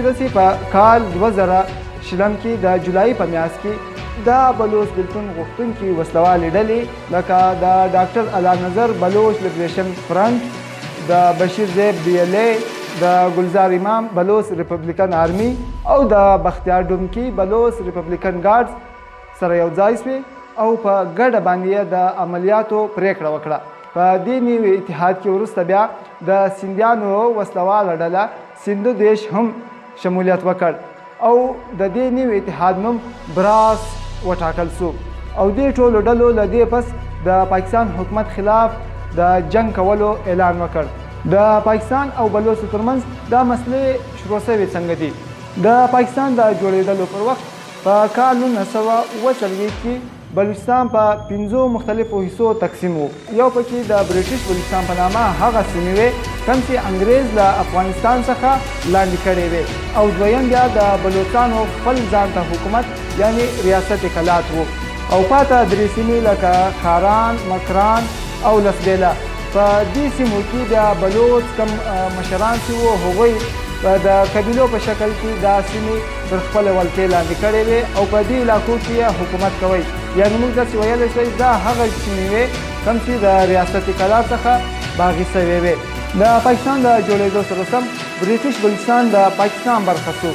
داسې په کال 2020 کې د جولای په میاشت کې د بلوچ بېلتون غوښتونکي وسلوالې ډلې لکه د ډاکټر الله نظر بلوچ لبریشن فرنټ، د بشیر زیب بي ایل ای، د ګلزار امام بلوچ ریپبلیکن آرمي او د بختیار ډومکي بلوچ ریپبلیکن ګارډز سره یو ځای شوې او په ګډه باندې یې د عملیاتو پرېکړه وکړه. په دې نوي اتحاد کې وروسته بیا د سندیانو وسلواله ډله سندو دیش هم شمولیت وکړ او د دې نوي اتحاد نوم براس وټاکل شو او دې ټولو ډلو له دې پس د پاکستان حکومت خلاف د جنګ کولو اعلان وکړ. د پاکستان او بلوڅو ترمنځ دا مسلې شروع شوې څنګه دي؟ د پاکستان د جوړېدلو پر وخت په کال 1947 کې بلوچستان په پنځو مختلفو حصو تقسیم وو. یو پکې د برټش بلوچستان په نامه هغه سیمې وې کوم چې انګریز له افغانستان څخه لاندې کړې وې او دویم بیا د بلوڅانو خپل ځان ته حکومت یعنې ریاست کلات وو او پاته درې سیمې لکه خاران، مکران او لسبیله. په دې سیمو کې بیا بلوڅ کوم مشران چې وو هغوی د قبیلو په شکل کې دا سیمې تر خپلې ولکې لاندې کړې وې او په دې علاقو کې یې حکومت کوی. یعنې موږ داسې ویلی شو دا هغه سیمې وې کوم چې د ریاست کلا څخه باغي سوې وې. د پاکستان د جوړېدو سره سم برټش بلوچستان د پاکستان برخه سو.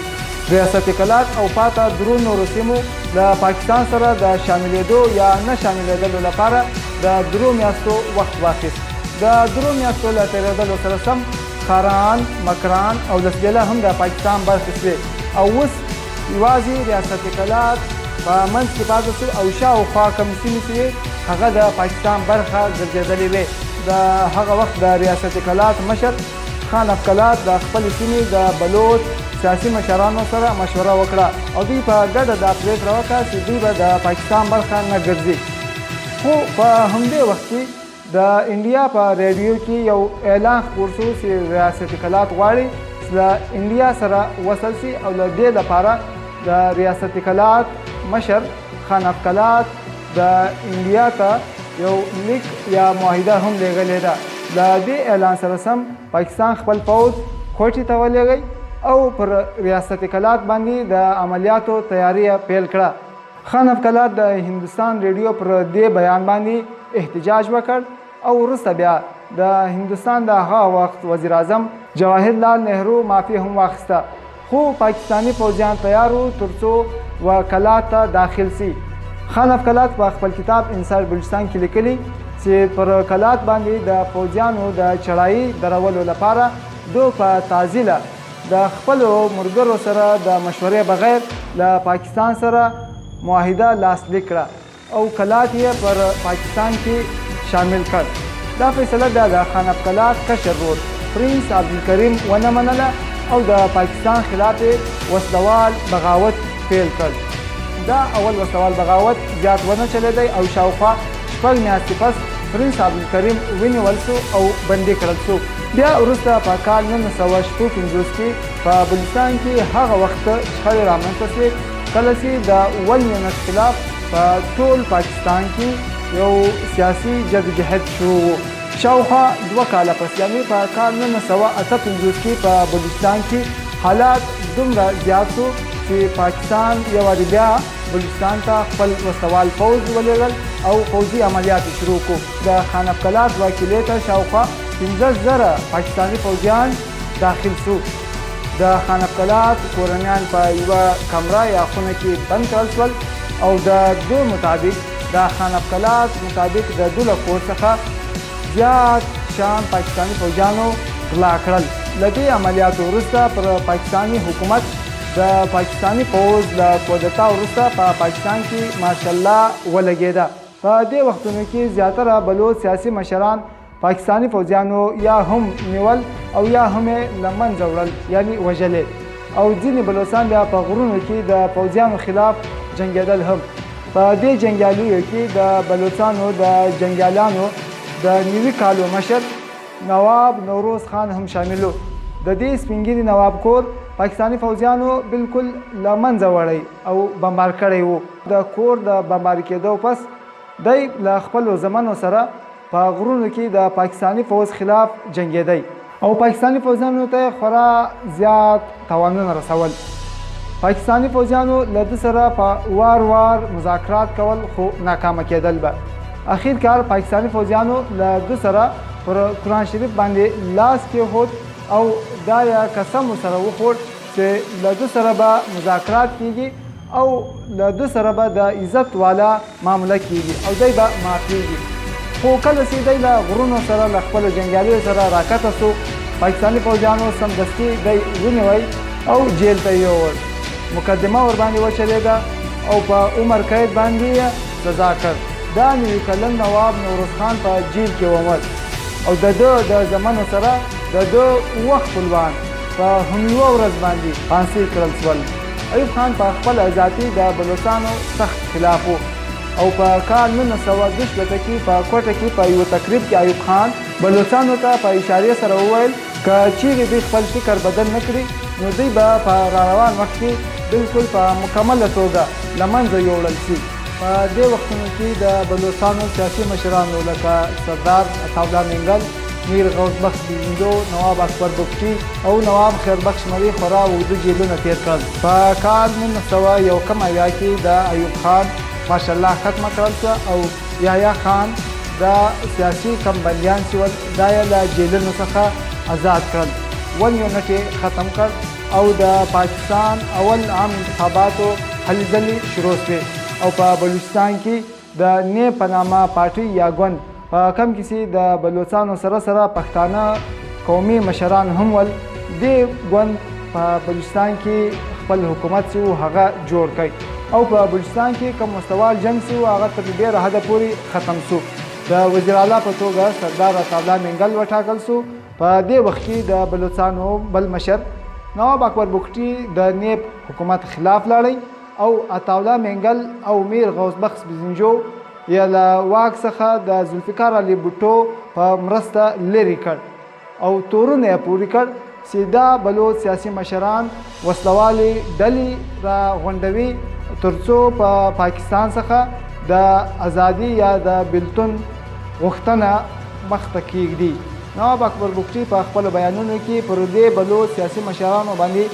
ریاست کلات او پاته درو نورو سیمو له پاکستان سره د شاملېدو یا نه شاملېدلو لپاره د درو میاشتو وخت واخیست. د درو میاشتو له تېرېدلو سره سم خاران، مکران او لسبېله هم د پاکستان برخې شوې او اوس یوازې ریاست کلات په منځ کې پاتې شو او شاوخوا کومې سیمې چې وې هغه د پاکستان برخه ګرځېدلې وې. د هغه وخت د ریاست کلات مشر خان اف کلات د خپلې سیمې د بلوچ سیاسي مشرانو سره مشوره وکړه او دوی په ګډه دا پرېکړه وکړه چې دوی به د پاکستان برخه نه ګرځي. خو په همدې وخت کې د انډیا په ریډیو کې یو اعلان خپور شو چې ریاست کلات غواړي چې له انډیا سره وصل شي او له دې لپاره د ریاست کلات مشر خان اف کلات د انډیا ته یو لیک یا معاهده هم لیږلې ده. له دې اعلان سره سم پاکستان خپل پوځ کوټې ته ولیږی او پر ریاست کلات باندې د عملیاتو تیاری یې پیل کړه. خان اف کلات د هندوستان ریډیو پر دې بیان باندې احتجاج وکړ او وروسته بیا د هندوستان د هغه وخت وزیراعظم جواهر لال نهرو معافي هم واخیسته، خو پاکستاني پوځیان تیار وو ترڅو و کلات ته داخل سي. خان اف کلات په خپل کتاب انسایډ بلوچستان کې لیکلي چې پر کلات باندې د پوځیانو د چړایي درولو لپاره دو په تازیله د خپلو ملګرو سره د مشورې بغیر له پاکستان سره معاهده لاسلیک کړه او کلات یې پر پاکستان کې شامل کړ. دا فیصله بیا د خان اف کلات کشر ورور پرنس عبدالکریم ونه منله او د پاکستان خلاف یې وسلوال بغاوت پیل کړ. دا اول وسلوال بغاوت زیات ونه چلیدی او شاوخوا شپږ میاشتې پس پرنس عبدالکریم ونیول شو او بندي کړل شو. بیا وروسته په کال 1956 کې په بلوچستان کې هغه وخت شخړې رامنځته شوې کله چې د ون یونټ خلاف په ټول پاکستان کې یو سیاسي جدوجهد شروع وو. شاوخوا 2 کاله پس یعنې په کال 1958 کې په بلوچستان کې حالات دومره زیات شو چې پاکستان یو وارې بیا بلوچستان ته خپل وسلوال پوځ ولېږل او پوځي عملیات یې شروع کړو. د خان اف کلات و قلعې ته شاوخوا 5000 پاکستاني پوځیان داخل شو. د خان اف کلات کورنیان په یوه کمره یا خونه کې بند کړل شول او د دو مطابق د خان اف کلات مطابق د دو له کور څخه زیات شان پاکستاني پوځیانو غلا کړل. له دې عملیاتو وروسته پر پاکستاني حکومت د پاکستاني پوځ له کودتا وروسته په پاکستان کې مارشل لا ولګېده. په دې وختونو کې زیاتره بلوڅ سیاسي مشران پاکستاني پوځیانو یا هم نیول او یا هم یې له منځه وړل یعنی وژلې او ځینې بلوڅان بیا په غرونو کې د پوځیانو خلاف جنګېدل هم. په دې جنګیالیو کې د بلوڅانو د جنګیالیانو د 90 کالو مشر نواب نوروز خان هم شامل و. د دې سپینږیري نواب کور پاکستاني پوځیانو بالکل له منځه وړی او بمبار کړی و. د کور د بمبار کېدو پس دی له خپلو زمنو سره په غرونو کې د پاکستاني پوځ خلاف جنګېدی. او پاکستاني فوځیانو ته یې خورا زیات تاوانونه رسول. پاکستاني فوځیانو له ده سره په وار وار مذاکرات کول خو ناکامه کېدل به. اخیر کار پاکستاني فوځیانو له ده سره پر قرآن شریف باندې لاس کېښود او دا یې قسم ورسره وخوړ چې له ده سره به مذاکرات کېږي او له ده سره به د عزت والا معامله کېږي او دی به معافېږي. خو کله چې دی له غرونو سره له خپلو جنګیالیو سره راکښته شو، پاکستاني پوځیانو سمدستي دی ونیوی او جېل ته یې یووړ. مقدمه ورباندې وچلېده او په عمر قید باندې یې سزا کړ. دا 90 کلن نواب نوروز خان په جېل کې ومړ او د ده د زمنو سره د ده اووه خپلوان په هم یوه ورځ باندې پانسۍ کړل شول. ایوب خان په خپله ذاتي د بلوڅانو سخت خلاف و او په کال 1962 کې په کوټه کې په یوه تقریب کې ایوب خان بلوڅانو ته په اشارې سره وویل که چیرې دوی خپل فکر بدل نه کړي نو دوی به په راروان وخت کې بالکل په مکمله توګه له منځه یوړل شي. په دې وختونو کې د بلوڅانو سیاسي مشرانو لکه سردار عطاالله مینګل، میر غوث بخش بزنجو، نواب اکبر بګټي او نواب خیر بخش مري خورا اوږده جېلونه تېر کړل. په کال 1971 کې د ایوب خان مارشل لا ختمه کړل شوه او یحیی خان دا سیاسي کم بندیان چې ول دا یې له جېلونو څخه ازاد کړل. ون یونټ یې ختم کړ او د پاکستان اول عام انتخاباتو هلې ځلې شروع شوې او په بلوچستان کې د نیب په نامه پارټي یا ګوند په کوم کې چې د بلوڅانو سره سره پښتانه قومي مشران هم ول، دې ګوند په بلوچستان کې خپل حکومت چې و هغه جوړ کړ او په بلوچستان کې کوم وسلوال جنګ چې و هغه تر ډېره حده پورې ختم شو. د وزیر اعلی په توګه سردار عطاالله مینګل وټاکل شو. په دې وخت کې د بلوڅانو بل مشر نواب اکبر بګټي د نیب حکومت خلاف لاړی او عطاالله مینګل او میر غوث بخش بزنجو یې له واک څخه د ذوالفقار علي بوټو په مرسته لرې کړ او تورونه یې پورې کړ چې دا بلوڅ سیاسي مشران وسلوالې ډلې را غونډوي ترڅو په پاکستان څخه د ازادي یا د بیلتون غوښتنه مخته کیږدي. نواب اکبر بګټي په خپلو بیانونو کې پر دې بلوڅ سیاسي مشرانو باندې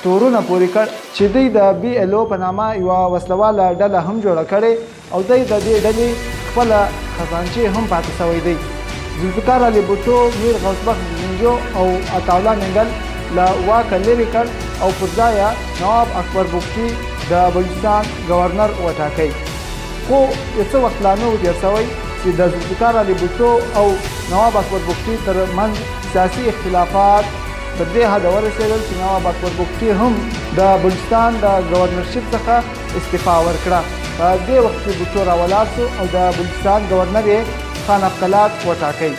تورونه پورې کړ چې دوی د بي ایل او په نامه یوه وسله واله ډله هم جوړه کړې او دی د دې ډلې خپله خزانچې هم پاتې شوی دی. ذوالفقار علي بوټو، میر غوث بخش بزنجو او عطاالله مینګل له واکه لرې کړ او پر ځای یې نواب اکبر بوګټي د بلوچستان ګورنر وټاکی. خو یو څه وخت لا نه و تېر شوی چې د ذوالفقار علي بوټو او نواب اکبر بوګټي تر منځ سیاسي اختلافات تر دې حده ورسېدل چې نواب اکبر بوګټي هم د بلوچستان د ګورنرشیپ څخه استعفا ورکړه. په دې وخت کې بوټو راولاړ شو او د بلوچستان ګورنر یې خان اف کلات وټاکی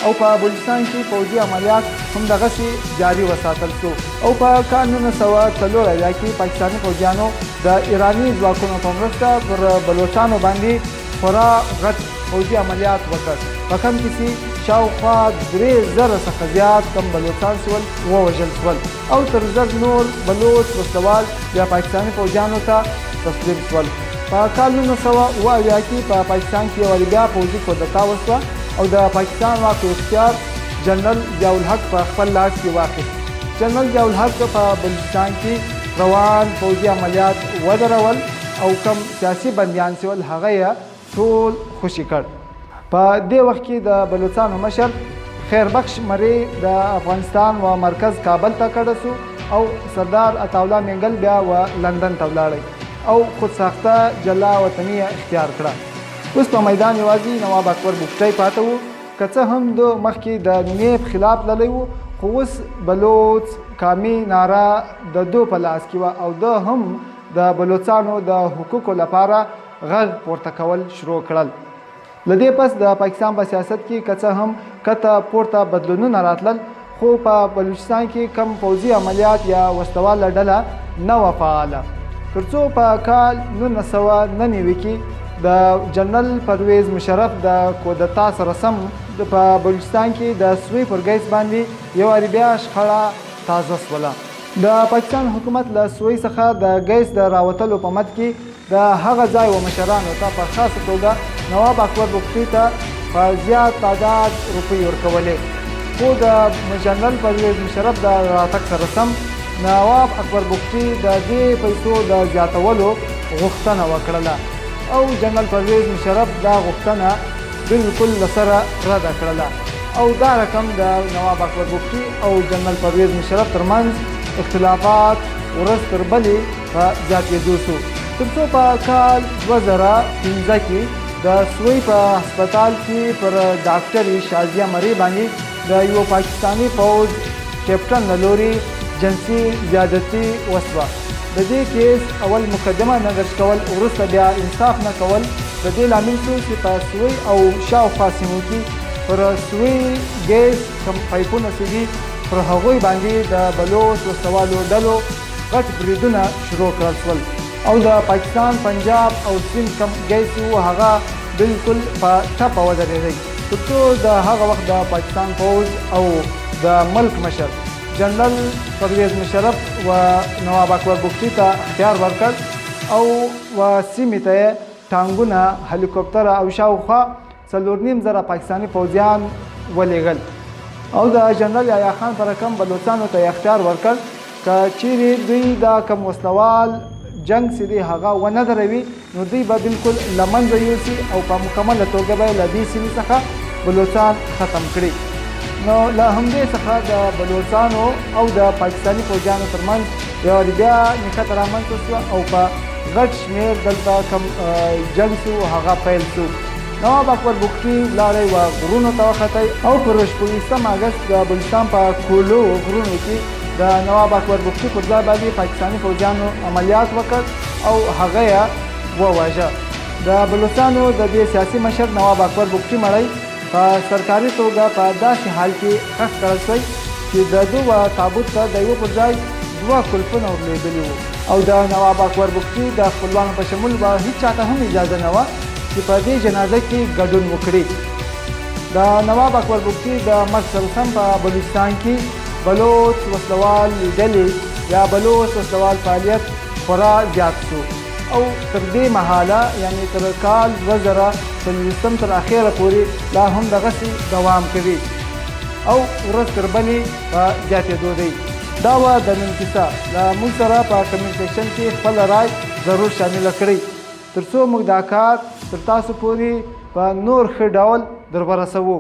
او په بلوچستان کې پوځي عملیات هم دغسې جاري وساتل شو او په کال 1974 کې پاکستاني پوځیانو د ایراني ځواکونو په مرسته پر بلوڅانو باندې خورا غټ پوځي عملیات وکړ په کوم کې چې شاوخوا 3000 څخه زیات کم بلوڅان سول ووژل شول او تر 1000 نور بلوڅ وسلوال بیا پاکستاني پوځیانو ته تسلیم شول. په کال 1977 کې په پاکستان کې یو وارې بیا پوځي کودتا وشوه او د پاکستان واک و اختیار جنرال ضیاءالحق په خپل لاس کې واخیست. جنرال ضیاءالحق په بلوچستان کې روان پوځي عملیات ودرول او کوم سیاسي بندیان چې ول هغه یې ټول خوشي کړ. په دې وخت کې د بلوڅانو مشر خیر بخش مري د افغانستان و مرکز کابل ته کډه سو او سردار عطاالله مینګل بیا و لندن ته ولاړی او خود ساخته جلا وطني یې اختیار کړه. اوس په میدان یوازي نواب اکبر بوکټی پاته وو، که څه هم ده مخکې د نیب خلاف تللی وو، خو اوس بلوڅ قامي نعره د ده په لاس کې وه او ده هم د بلوڅانو د حقوقو لپاره غږ پورته کول شروع کړل. له دې پس د پاکستان په سیاست کې که څه هم کته پورته بدلونونه راتلل، خو په بلوچستان کې کوم پوځي عملیات یا وسلواله ډله نه وه فعاله، تر څو په کال 1999 کې د جنرال پرویز مشرف د کودتا سره سم په بلوچستان کې د سوی پر ګیس باندې یو وارې بیا شخړه تازه شوله. د پاکستان حکومت له سوی څخه د ګیس د راوتلو په مد کې د هغه ځای و مشرانو ته په خاصه توګه نواب اکبر بګټي ته په زیات تعداد روپۍ ورکولې. خو د جنرال پرویز مشرف د راتګ سره سم نواب اکبر بګټي د دې پیسو د زیاتولو غوښتنه وکړله او جنرال پرویز مشرف دا غوښتنه بالکل له سره رد کړله او دا رقم د نواب اکبر بګټي او جنرال پرویز مشرف ترمنځ اختلافات ورځ تر بلې په زیاتېدو سو، تر څو په کال 2005 کې د سوی په هسپتال کې پر ډاکټرې شازیه مرې باندې د یوه پاکستاني پوځ کیپټن له لوري جنسي زیادتي وسوه. د دې کیس اول مقدمه نه درج کول، وروسته بیا انصاف نه کول د دې لامل سو چې په سوی او شاوخوا سیمو کې پر سوی ګیس کوم پایپونه چې دي پر هغوی باندې د بلوڅ وسلوالو ډلو غټ بریدونه شروع کړل شول او د پاکستان پنجاب او سیند کوم ګیس وو هغه بالکل په ټپه ودرېدی، تر څو د هغه وخت د پاکستان پوځ او د ملک مشر جنرال پرویز مشرف و نواب اکبر بګټي ته اختیار ورکړ او و سیمې ته یې ټانګونه، هلیکوپتره او شاوخوا 4500 پاکستاني پوځیان ولېږل او د جنرال یحیی خان په رقم بلوڅانو ته یې اختیار ورکړ که چیرې دوی دا کوم وسلوال جنګ چې دی هغه ونه دروي نو دوی به بالکل له منځه یوسي او په مکمله توګه به له دې سیمې څخه بلوڅان ختم کړي. نو له همدې څخه د بلوڅانو او د پاکستاني پوځیانو ترمنځ یو وارې بیا نښته رامنځته شوه او په غټ شمېر دلته کوم جنګ سو هغه پیل سو. نواب اکبر بګټي ولاړی و غرونو ته وختی او پر 26 اګست د بلوچستان په کولو غرونو کې د نواب اکبر بګټي پر ځای باندې پاکستاني پوځیانو عملیات وکړ او هغه یې وواژه. د بلوڅانو د دې سیاسي مشر نواب اکبر بګټي مړی په سرکاري توګه په داسې حال کې ښخ کړل شوی چې د ده و تابوت ته د یوه پر ځای دوه کلفونه ورلوېدلي وو او د نواب اکبر بګټي د خپلوانو په شمول به هیچا ته هم اجازه نه وه چې په دې جنازه کې ګډون وکړي. د نواب اکبر بګټي د مرګ سره سم په بلوچستان کې بلوڅ وسلوال ډلې یا بلوڅ وسلوال فعالیت خورا زیات شو او تر دې مهاله یعنې تر کال 2024 تر اخیره پورې لا هم دغسې دوام کوي او ورځ تر بلې په زیاتېدو دی. دا وه د نن کیسه. له موږ سره په کمنټ سیکشن کې خپله رای ضرور شامله کړئ تر څو موږ دا کار تر تاسو پورې په نور ښه ډول در ورسوو.